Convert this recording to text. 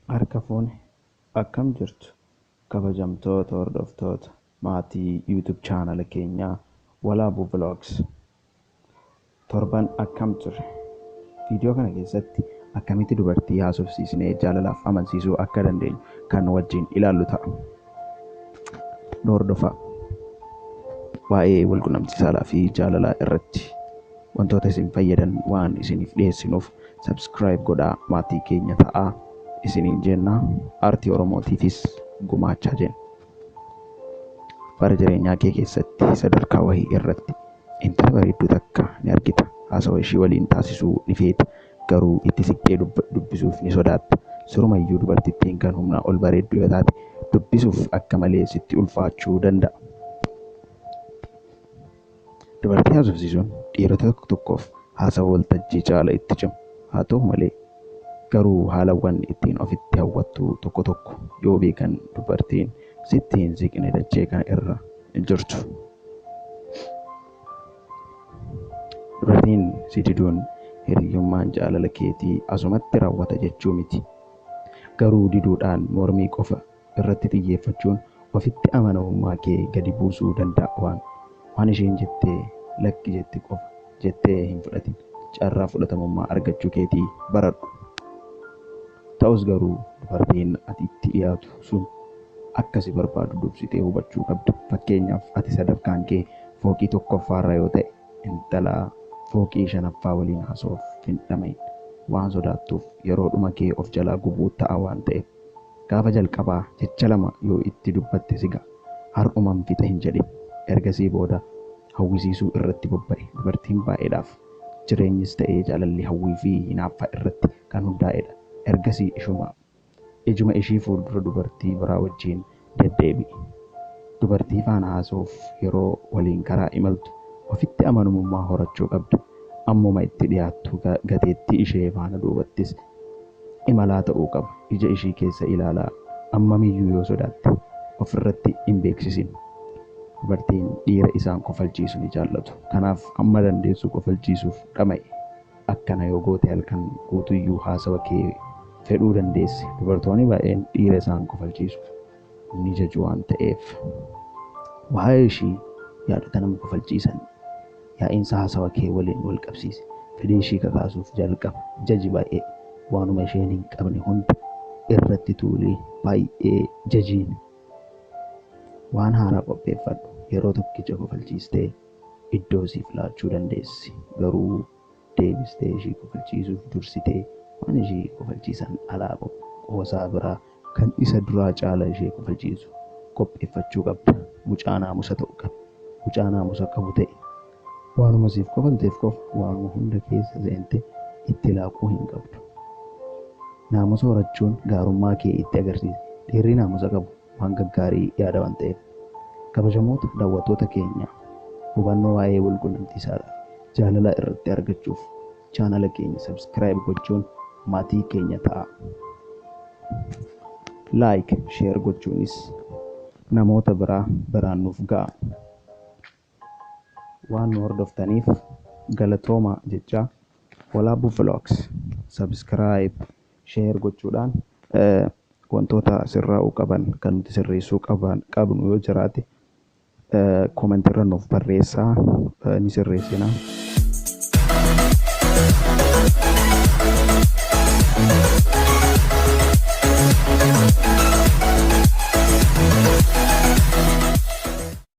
Harka fuune akkam jirtu kabajamtoota hordoftoota maatii YouTube chaanala keenyaa Walaabuu Vlogs. Torban akkam ture? Viidiyoo kana keessatti akkamitti dubartii haasofsiisnee jaalalaaf amansiisuu akka dandeenyu kan wajjin ilaallu ta'a. Nu hordofaa. Waa'ee walqunnamtii saalaa fi jaalalaa irratti wantoota isin fayyadan waan isiniif dhiyeessinuuf subscribe godhaa maatii keenya ta'aa isiniin jenna. Aartii Oromootiifis gumaachaa jenna. Bara jireenyaa kee keessatti sadarkaa wahii irratti intala bareedduu takka ni argita. Haasawa ishii waliin taasisuu ni feeta. Garuu itti siqxee dubbisuuf ni sodaatta. Sirumayyuu dubartittiin kan humnaa ol bareeddu yoo taate dubbisuuf akka malee sitti ulfaachuu danda'a. Dubartii haasofsiisuun dhiirota tokko tokkoof haasawa waltajjii caala itti cima. Haa ta'u malee garuu haalawwan ittiin ofitti hawwattu tokko tokko yoo beekan dubartiin sitti hin siqne dachee kana irra hin jirtu. Dubartiin si diduun hiriyyummaan jaalala keetii asumatti raawwata jechuu miti. Garuu diduudhaan mormii qofa irratti xiyyeeffachuun ofitti amanamummaa kee gadi buusuu danda'a waan waan isheen jettee lakki jette qofa jettee hin fudhatin. Carraa fudhatamummaa argachuu keetii baradhu. Ta'us garuu dubartiin ati itti dhiyaatu sun akka si barbaadu dursitee hubachuu qabda. Fakkeenyaaf ati sadarkaan kee fooqii tokkoffaarra yoo ta'e intala fooqii shanaffaa waliin haasa'uuf hin dhama'in. Waan sodaattuuf yeroodhuma kee of jalaa gubuu ta'a waan ta'eef. Gaafa jalqabaa jecha lama yoo itti dubbatte si ga'a. Har'uman fixa hin jedhin. Ergasii booda hawwisiisuu irratti bobba'i. Dubartiin baay'eedhaaf jireenyis ta'ee jaalalli hawwii fi hinaaffaa irratti kan hundaa'edha. Ergasii ishuma ijuma ishii fuuldura dubartii biraa wajjin deddeebi'i. Dubartii faana haasa'uuf yeroo waliin karaa imaltu ofitti amanamummaa horachuu qabda. Ammuma itti dhiyaattu gateettii ishee faana duubattis imalaa ta'uu qaba. Ija ishii keessa ilaalaa ammamiyyuu yoo sodaatte ofirratti hin beeksisin. Dubartiin dhiira isaan kofalchiisu ni jaallatu. Kanaaf hamma dandeessu kofalchiisuuf dhama'i. Akkana yoo goote halkan guutuyyuu haasawa kee fedhuu dandeessi. Dubartoonni baay'een dhiira isaan kofalchiisu ni jaju waan ta'eef. Waa'ee ishii yaadota nama kofalchiisan yaa'iinsa haasawa kee waliin wal qabsiisi. Fedhii ishii kakaasuuf jalqaba jaji baay'ee. Waanuma isheen hin qabne hunda irratti tuulii baay'ee jajiin. Waan haaraa qopheeffadhu. Yeroo tokkicha kofalchiistee iddoo siif laachuu dandeessi. Garuu deebistee ishii kofalchiisuuf dursitee waan ishii kofalchiisan alaa qoosaa biraa kan isa duraa caala ishee kofalchiisu qopheeffachuu qabda. Mucaa naamusa ta'u qaba. Mucaa naamusa qabu ta'i. Waanuma siif kofalteef qofa waanuma hunda keessa seente itti laaquu hin qabdu. Naamusa horachuun gaarummaa kee itti agarsiisa. Dhiirri naamusa qabu waan gaggaarii yaada waan ta'eef. Kabajamoota daawwattoota keenya hubannoo waa'ee walqunnamtii saalaa jaalalaa irratti argachuuf chaanala keenya subscribe gochuun maatii keenya ta'a. Like, share gochuunis namoota biraa biraan nuuf ga'a. Waan nu hordoftaniif galatoomaa jechaa Walaabuu Vlogs subscribe, share gochuudhaan wantoota sirraa'uu qaban kan nuti sirreessuu qabnu yoo jiraate comment irra nuuf barreessaa ni sirreessina.